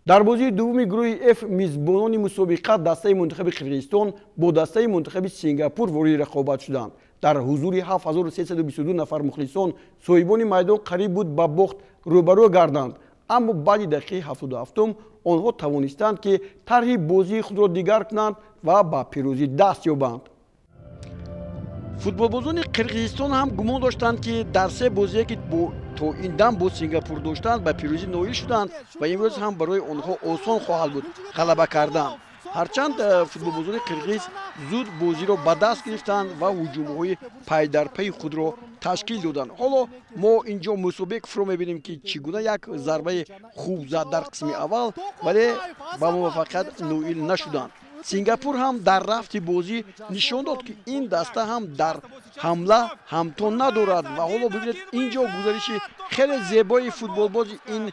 Дар бозии дуввуми гурӯҳи F мизбонони мусобиқа дастаи мунтахаби Қирғизистон бо дастаи мунтахаби Сингапур вориди рақобат шуданд. Дар ҳузури 7322 нафар мухлисон соҳибони майдон қариб буд ба бохт рӯбарӯ гарданд, аммо баъди дақиқаи 77 онҳо тавонистанд, ки тарҳи бозии худро дигар кунанд ва ба пирӯзӣ даст ёбанд. Футболбозони Қирғизистон ҳам гумон доштанд, ки дар се бозие, ки то ин дам бо Сингапур доштанд, ба пирӯзӣ ноил шуданд ва имрӯз ҳам барои онҳо осон хоҳад буд ғалаба кардан. Ҳарчанд футболбозони қирғиз зуд бозиро ба даст гирифтанд ва ҳуҷумҳои пайдарпайи худро ташкил доданд. Ҳоло мо инҷо Мусобековро мебинем, ки чӣ гуна як зарбаи хуб зад дар қисми аввал, вале ба муваффақият ноил нашуданд. Сингапур ҳам дар рафти бозӣ нишон дод, ки ин даста ҳам дар ҳамла ҳамто надорад. Ва ҳоло бибинед, инҷо гузариши хеле зебои футболбози ин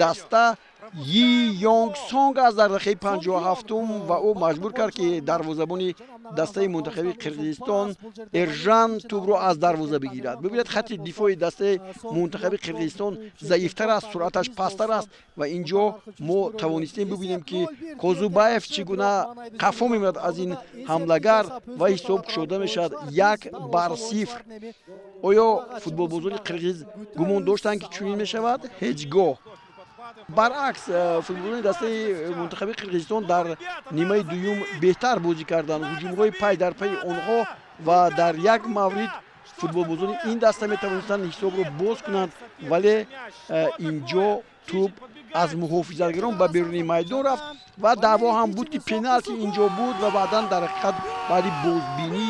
даста Йи Йонг Сонг аст дар дақиқаи 57, ва ӯ маҷбур кард, ки дарвозабони дастаи мунтахаби Қирғизистон Эржан тӯбро аз дарвоза бигирад. Бибинед, хатти дифои дастаи мунтахаби Қирғизистон заифтар аст, суръаташ пасттар аст ва инҷо мо тавонистем бибинем, ки Козубаев чӣ гуна қафо мемонад аз ин ҳамлагар ва ҳисоб кушода мешавад 1-0. Оё футболбозони қирғиз гумон доштанд, ки чунин мешавад? Ҳеҷ гоҳ. Баръакс, футболбозони дастаи мунтахаби Қирғизистон дар нимаи дуюм беҳтар бозӣ карданд. Ҳуҷумҳои пай дар пайи онҳо ва дар як маврид футболбозони ин даста метавонистанд ҳисобро боз кунанд, вале инҷо тӯб аз муҳофизатгарон ба беруни майдон рафт ва даъво ҳам буд, ки пеналти инҷо буд ва баъдан дар ҳақиқат баъди бозбинӣ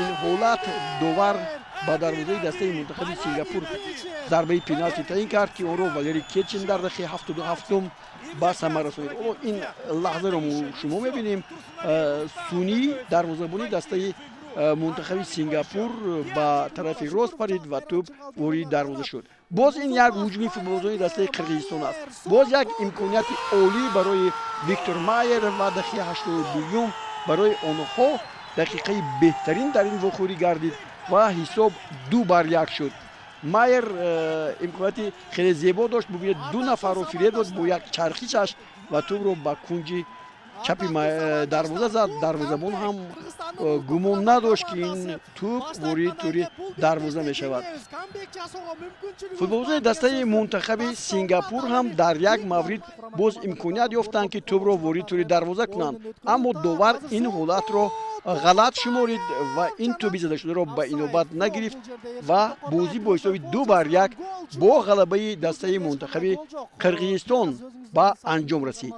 ин ҳолат довар ба дарвозаи дастаи мунтахаби Сингапур зарбаи пеналти таъин кард, ки онро Валерий Кечин дар дақиқаи 77 ба самар расонид. Ҳоло ин лаҳзаро шумо мебинем. Сунӣ, дарвозабони дастаи мунтахаби Сингапур, ба тарафи рост парид ва тӯб вориди дарвоза шуд. Боз ин як ҳуҷуми футболбозони дастаи Қирғизистон аст. Боз як имконияти олӣ барои Виктор Майер ва дақиқаи 82 барои онҳо дақиқаи беҳтарин дар ин вохӯрӣ гардид ва ҳисоб 2-1 шуд. Майер имконияти хеле зебо дошт. Бубинед, ду нафарро фиреб дод бо як чархишаш ва тӯбро ба кунҷи чапи дарвоза зад. Дарвозабон ҳам гумон надошт, ки ин тӯб вориди тӯри дарвоза мешавад. Футболбозони дастаи мунтахаби Сингапур ҳам дар як маврид боз имконият ёфтанд, ки тӯбро вориди тӯри дарвоза кунанд, аммо довар ин ҳолатро ғалат шуморид ва ин тӯби задашударо ба инобат нагирифт ва бозӣ бо ҳисоби 2-1 бо ғалабаи дастаи мунтахаби Қирғизистон ба анҷом расид.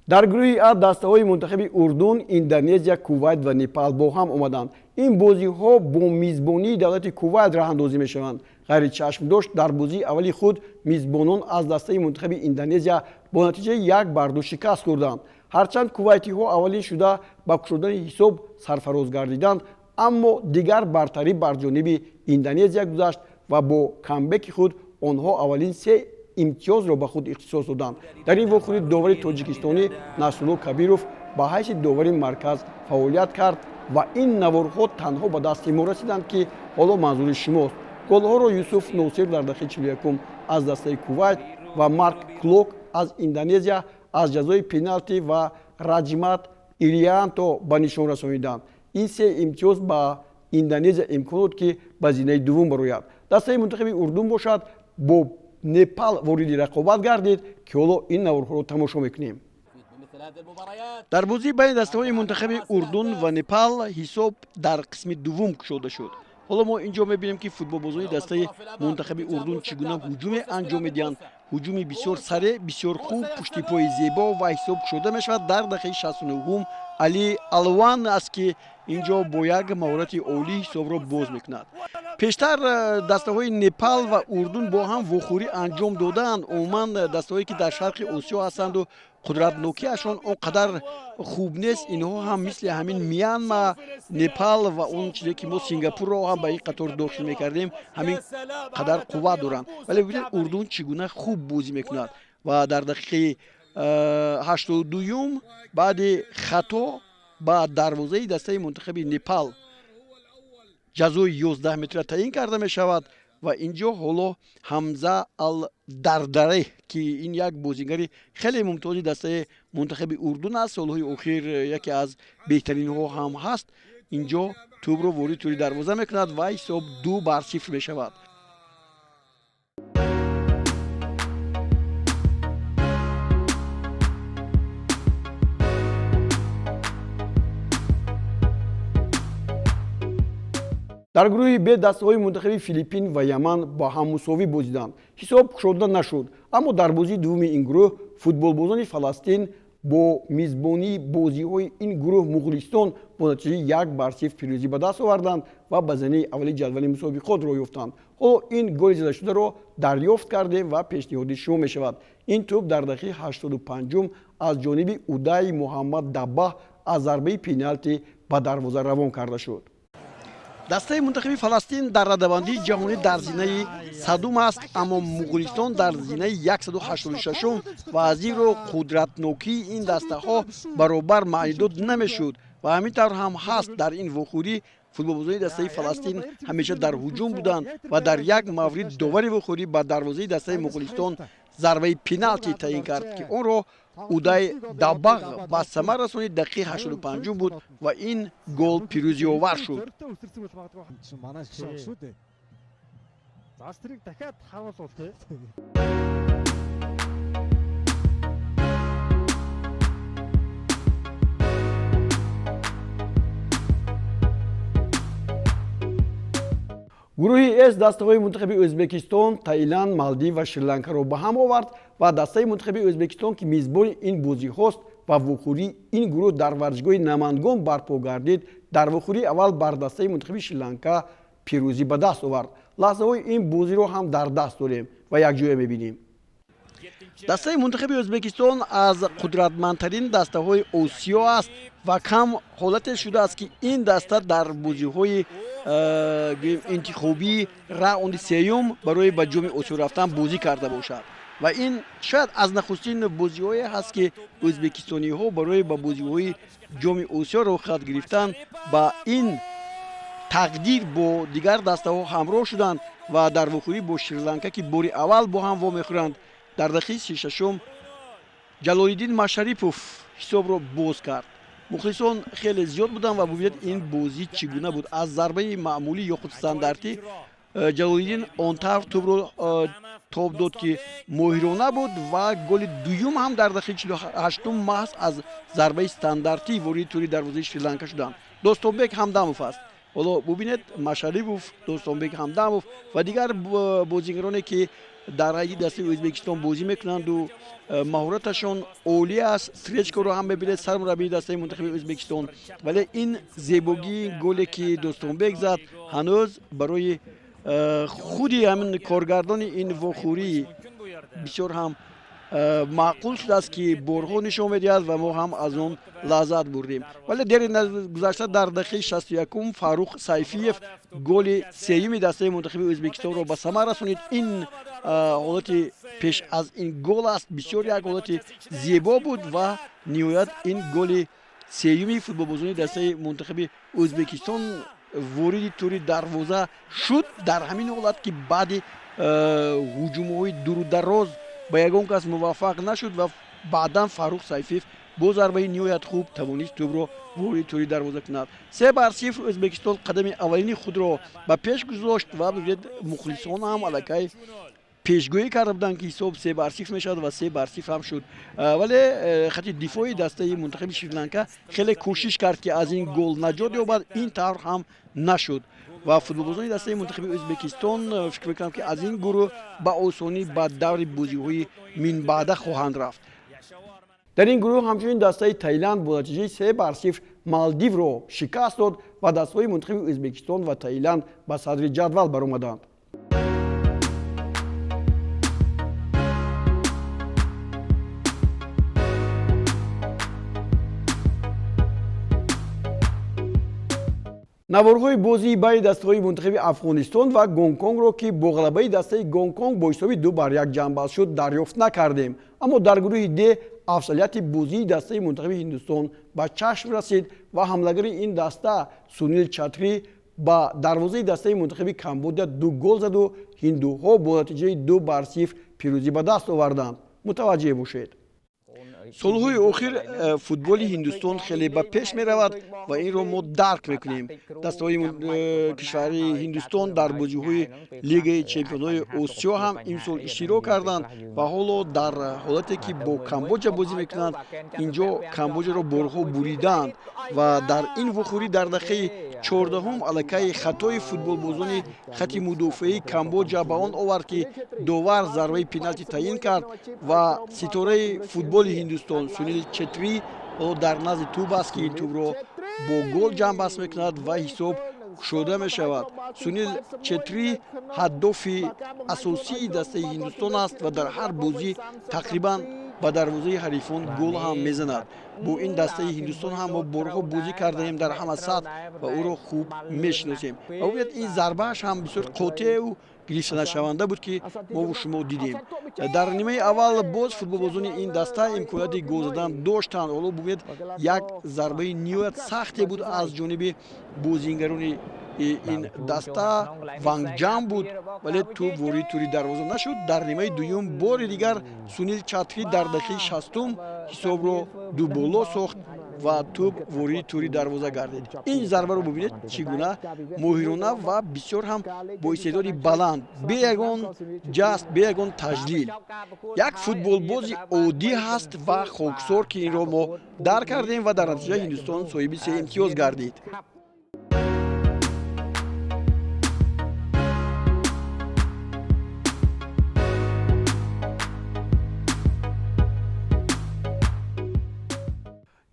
Дар гурӯҳи А дастаҳои мунтахаби Урдун, Индонезия, Кувайт ва Непал бо ҳам омаданд. Ин бозиҳо бо мизбонии давлати Кувайт роҳандозӣ мешаванд. Ғайричашмдошт дар бозии аввали худ мизбонон аз дастаи мунтахаби Индонезия бо натиҷаи 1-2 шикаст хӯрданд. Ҳарчанд кувайтиҳо аввалин шуда ба кушодани ҳисоб сарфароз гардиданд, аммо дигар бартарӣ бар ҷониби Индонезия гузашт ва бо камбеки худ онҳо аввалин се имтиёзро ба худ ихтисос доданд. Дар ин вохӯрӣ довари тоҷикистонӣ Насрулло Кабиров ба ҳайси довари марказ фаъолият кард ва ин наворҳо танҳо ба дасти мо расиданд, ки ҳоло манзури шумост. Голҳоро Юсуф Носир дар дақиқаи 41 аз дастаи Кувайт ва Марк Клок аз Индонезия аз ҷазои пеналти ва Раҷмат Ирианто ба нишон расониданд. Ин се имтиёз ба Индонезия имкон дод, ки ба зинаи дуввум барояд. Дастаи мунтахаби Урдун бошад, бо Непал вориди рақобат гардид, ки ҳоло ин наворҳоро тамошо мекунем. Дар бозии байни дастаҳои мунтахаби Урдун ва Непал ҳисоб дар қисми дуввум кушода шуд. Ҳоло мо инҷо мебинем, ки футболбозони дастаи мунтахаби Урдун чӣ гуна ҳуҷуме анҷом медиҳанд. Ҳуҷуми бисёр сареъ, бисёр хуб, пуштипои зебо ва ҳисоб кушода мешавад дар дақиқаи 69. Али Алван аст, ки инҷо бо як маҳорати олӣ ҳисобро боз мекунад. Пештар дастаҳои Непал ва Урдун бо ҳам вохӯрӣ анҷом додаанд. Умуман, дастаҳое, ки дар Шарқи Осиё ҳастанду қудратнокиашон он қадар хуб нест, инҳо ҳам мисли ҳамин Миянма, Непал ва он чизе, ки мо Сингапурро ҳам ба ин қатор дохил мекардем, ҳамин қадар қувват доранд. Вале бибинед, Урдун чӣ гуна хуб бозӣ мекунад ва дар дақиқаи 82 баъди хато Ба дарвозаи дастаи мунтахаби Непал ҷазои 11 метра таъин карда мешавад ва инҷо ҳоло Ҳамза ал Дардаре, ки ин як бозигари хеле мумтози дастаи мунтахаби Урдун аст, солҳои охир яке аз беҳтаринҳо ҳам ҳаст, инҷо тӯбро ворид тӯри дарвоза мекунад ва ҳисоб 2-0 мешавад. Дар гурӯҳи Б дастаҳои мунтахаби Филиппин ва Яман ба ҳам мусовӣ бозиданд. Ҳисоб кушода нашуд, аммо дар бозии дуввуми ин гурӯҳ футболбозони Фаластин бо мизбонии бозиҳои ин гурӯҳ Муғулистон бо натиҷаи 1-0 пирӯзӣ ба даст оварданд ва ба занаи аввали ҷадвали мусобиқот роҳ ёфтанд. Ҳоло ин голи задашударо дарёфт кардем ва пешниҳоди шумо мешавад. Ин тӯб дар дақиқаи 85 аз ҷониби Удай Муҳаммад Даббаҳ аз зарбаи пеналти ба дарвоза равон карда шуд. Дастаи мунтахаби Фаластин дар радабандии ҷаҳонӣ дар зинаи 100 аст, аммо Муғулистон дар зинаи 186 ва аз ин рӯ қудратнокии ин дастаҳо баробар маънидод намешуд ва ҳамин тавр ҳам ҳаст. Дар ин вохӯрӣ футболбозони дастаи Фаластин ҳамеша дар ҳуҷум буданд ва дар як маврид довари вохӯрӣ ба дарвозаи дастаи Муғулистон зарбаи пеналти таъин кард, ки онро Удай Дабағ ба самар расонид. Дақиқаи 85 буд ва ин гол пирӯзиовар шуд. Гурӯҳи С дастаҳои мунтахаби Ӯзбекистон, Таиланд, Малдив ва Шри-Ланкаро ба ҳам овард ва дастаи мунтахаби Ӯзбекистон, ки мизбони ин бозиҳост ва вохӯрии ин гурӯҳ дар варзишгоҳи Намангон барпо гардид, дар вохӯрии аввал бар дастаи мунтахаби Шри-Ланка пирӯзӣ ба даст овард. Лаҳзаҳои ин бозиро ҳам дар даст дорем ва якҷоя мебинем. Дастаи мунтахаби Ӯзбекистон аз қудратмандтарин дастаҳои Осиё аст ва кам ҳолате шудааст, ки ин даста дар бозиҳои интихобии раунди сеюм барои ба ҷоми Осиё рафтан бозӣ карда бошад ва ин шояд аз нахустин бозиҳое ҳаст, ки ӯзбекистониҳо барои ба бозиҳои ҷоми Осиё роҳхат гирифтан ба ин тақдир бо дигар дастаҳо ҳамроҳ шуданд ва дар вохӯрӣ бо Шри-Ланка, ки бори аввал бо ҳам вомехӯранд, дар дақиқаи 36 Ҷалолиддин Машарипов ҳисобро боз кард. Мухлисон хеле зиёд буданд ва бубинед ин бозӣ чӣ гуна буд. Аз зарбаи маъмулӣ ё худ стандартӣ Ҷалолиддин он тавр тӯбро тоб дод, ки моҳирона буд ва голи дуюм ҳам дар дақиқаи 48 маҳз аз зарбаи стандартӣ вориди тӯри дарвозаи Шри-Ланка шуданд. Достонбек Ҳамдамов аст. Ҳоло бубинед, Машарипов, Достонбек Ҳамдамов ва дигар бозигароне, ки дар ҳайати дастаи Ӯзбекистон бозӣ мекунанду маҳораташон олӣ аст. Стречкоро ҳам мебинед, сармураббии дастаи мунтахаби Ӯзбекистон. Вале ин зебогии голе, ки Достонбек зад, ҳанӯз барои худи ҳамин коргардони ин вохӯрӣ бисёр ҳам маъқул шудааст, ки борҳо нишон медиҳад ва мо ҳам аз он лаззат бурдем. Вале дери гузашта дар дақиқаи 61 Фаррух Сайфиев голи сеюми дастаи мунтахаби Ӯзбекистонро ба самар расонид. Ин ҳолати пеш аз ин гол аст, бисёр як ҳолати зебо буд ва ниҳоят ин голи сеюми футболбозони дастаи мунтахаби Ӯзбекистон вориди тӯри дарвоза шуд. Дар ҳамин ҳолат, ки баъди ҳуҷумҳои дурудароз ба ягон кас муваффақ нашуд ва баъдан Фаррух Сайфиев бо зарбаи ниҳоят хуб тавонист тӯбро вориди тӯри дарвоза кунад. 3-0 Ӯзбекистон қадами аввалини худро ба пеш гузошт ва бибинед, мухлисон ҳам аллакай пешгӯӣ карда буданд, ки ҳисоб 3-0 мешавад ва 3-0 ҳам шуд. Вале хати дифои дастаи мунтахаби Шри-Ланка хеле кӯшиш кард, ки аз ин гол наҷот ёбад, ин тавр ҳам нашуд ва футболбозони дастаи мунтахаби Ӯзбекистон фикр мекунам, ки аз ин гурӯҳ ба осонӣ ба даври бозиҳои минбаъда хоҳанд рафт. Дар ин гурӯҳ ҳамчунин дастаи Таиланд бо натиҷаи 3-0 Малдивро шикаст дод ва дастаҳои мунтахаби Ӯзбекистон ва Таиланд ба садри ҷадвал баромаданд. Наворҳои бозии байни дастаҳои мунтахаби Афғонистон ва Гонконгро, ки бо ғалабаи дастаи Гонконг бо ҳисоби 2-1 ҷамъбаст шуд, дарёфт накардем. Аммо дар гурӯҳи Д Афзалияти бозии дастаи мунтахаби Ҳиндустон ба чашм расид ва ҳамлагари ин даста Сунил Чатри ба дарвозаи дастаи мунтахаби Камбодия 2 гол заду ҳиндуҳо бо натиҷаи 2-0 пирӯзӣ ба даст оварданд. Мутаваҷҷеҳ бошед. Солҳои охир футболи Ҳиндустон хеле ба пеш меравад ва инро мо дарк мекунем. Дастаҳои кишвари Ҳиндустон дар бозиҳои Лигаи чемпионҳои Осиё ҳам имсол иштирок карданд ва ҳоло дар ҳолате ки бо Камбоҷа бозӣ мекунанд, инҷо Камбоҷаро борҳо буриданд ва дар ин вухӯрӣ дар дақиқаи 14 аллакай хатои футболбозони хати мудофиаи Камбоҷа ба он овард, ки довар зарбаи пеналти таъин кард ва ситораи футболи Ҳиндустон Сунил Четри ҳоло дар назди тӯб аст, ки ин тӯбро бо гол ҷамъбаст мекунад ва ҳисоб кушода мешавад. Сунил Четри ҳаддофи асосии дастаи Ҳиндустон аст ва дар ҳар бозӣ тақрибан ба дарвозаи ҳарифон гол ҳам мезанад. Бо ин дастаи Ҳиндустон ҳам мо борҳо бозӣ кардаем дар ҳама сатҳ ва ӯро хуб мешиносем. Ва бубинед, ин зарбааш ҳам бисёр қотеъу гирифтанашаванда буд, ки мову шумо дидем. Дар нимаи аввал боз футболбозони ин даста имконияти гол задан доштанд. Ҳоло бубинед, як зарбаи ниҳоят сахте буд аз ҷониби бозингарони ин даста, Ванҷам буд, вале тӯб ворид тури дарвоза нашуд. Дар нимаи дуюм бори дигар Сунил Чатри дар дақиқаи 60 ҳисобро дуболо сохт ва тӯб ворид тури дарвоза гардид. Ин зарбаро бубинед, чӣ гуна моҳирона ва бисёр ҳам бо истеъдоди баланд, бе ягон ҷаст, бе ягон таҷлил. Як футболбози оддӣ ҳаст ва хоксор, ки инро мо дарк кардем ва дар натиҷа Ҳиндустон соҳиби 3 имтиёз гардид.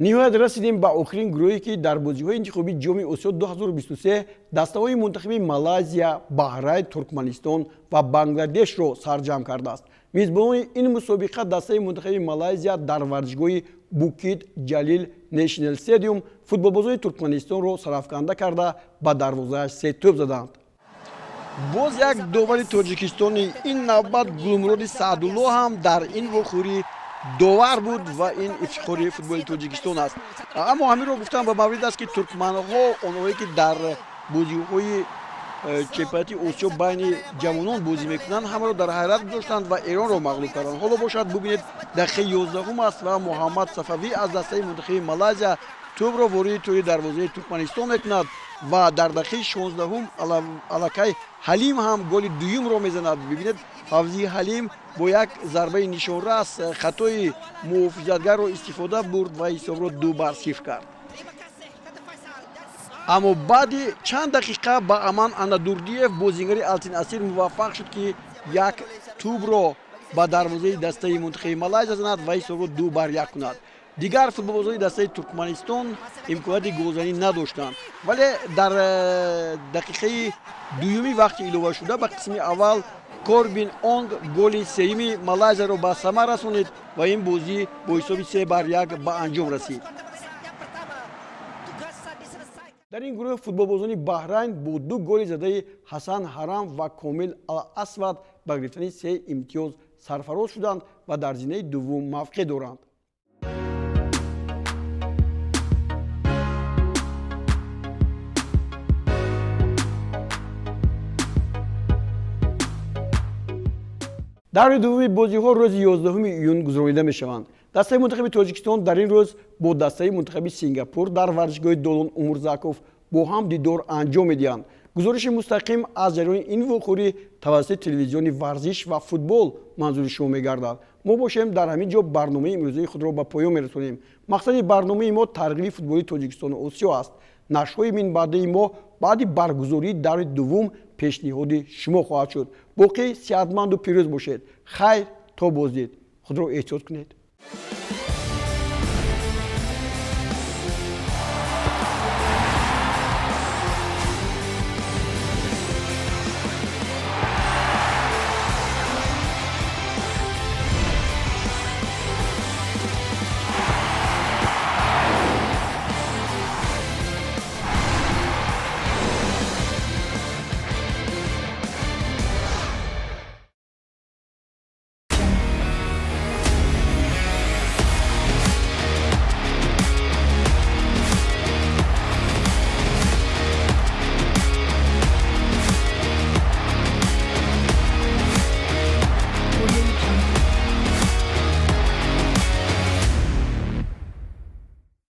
Ниҳоят расидем ба охирин гурӯҳе, ки дар бозиҳои интихобии Ҷоми Осиё 2023 дастаҳои мунтахаби Малайзия, Баҳрайн, Туркманистон ва Бангладешро сарҷамъ кардааст. Мизбонони ин мусобиқа дастаи мунтахаби Малайзия дар варзишгоҳи Букит Ҷалил Нешнл Стадиум футболбозони Туркманистонро сарафканда карда ба дарвозааш 3 тӯб заданд. Боз як довари тоҷикистони ин навбат Гулмуроди Саъдулло ҳам дар ин вохӯрӣ довар буд ва ин ифтихори футболи Тоҷикистон аст. Аммо ҳаминро гуфтам ба маврид аст, ки туркманҳо, онҳое ки дар бозиҳои чемпионати Осиё байни ҷавонон бозӣ мекунанд, ҳамаро дар ҳайрат гузоштанд ва Эронро мағлуб карданд. Ҳоло бошад, бубинед, дақиқаи 11 аст ва Муҳаммад Сафавӣ аз дастаи мунтахаби Малайзия тӯбро вориди тӯри дарвозаи Туркманистон мекунад ва дар дақиқаи 16 аллакай Ҳалим ҳам голи дуюмро мезанад. Бибинед, Фавзии Ҳалим бо як зарбаи нишонрас хатои муҳофизатгарро истифода бурд ва ҳисобро 2-0 кард. Аммо баъди чанд дақиқа ба Аман Анадурдиев, бозингари Алтин Асир, муваффақ шуд, ки як тӯбро ба дарвозаи дастаи мунтахаби Малайзия занад ва ҳисобро 2-1 кунад. Дигар футболбозони дастаи Туркманистон имконияти голзанӣ надоштанд, вале дар дақиқаи дуюми вақти иловашуда ба қисми аввал Корбин Онг голи сеюми Малайзияро ба самар расонид ва ин бозӣ бо ҳисоби 3-1 ба анҷом расид. Дар ин гурӯҳ футболбозони Баҳрайн бо 2 голи задаи Ҳасан Ҳарам ва Комил Ал-Асвад ба гирифтани 3 имтиёз сарфароз шуданд ва дар зинаи дуввум мавқеъ доранд. Даври дуввуми бозиҳо рӯзи 11 июн гузаронида мешаванд. Дастаи мунтахаби Тоҷикистон дар ин рӯз бо дастаи мунтахаби Сингапур дар варзишгоҳи Долон Умурзаков бо ҳам дидор анҷом медиҳанд. Гузориши мустақим аз ҷараёни ин вохӯрӣ тавассути телевизиони варзиш ва футбол манзури шумо мегардад. Мо бошем дар ҳамин ҷо барномаи имрӯзаи худро ба поён мерасонем. Мақсади барномаи мо тарғиби футболи Тоҷикистону Осиё аст. Нашрҳои минбаъдаи мо баъди баргузории даври дуввум пешниҳоди шумо хоҳад шуд. Боқӣ сиҳатманду пирӯз бошед. Хайр, то боздид. Худро эҳтиёт кунед.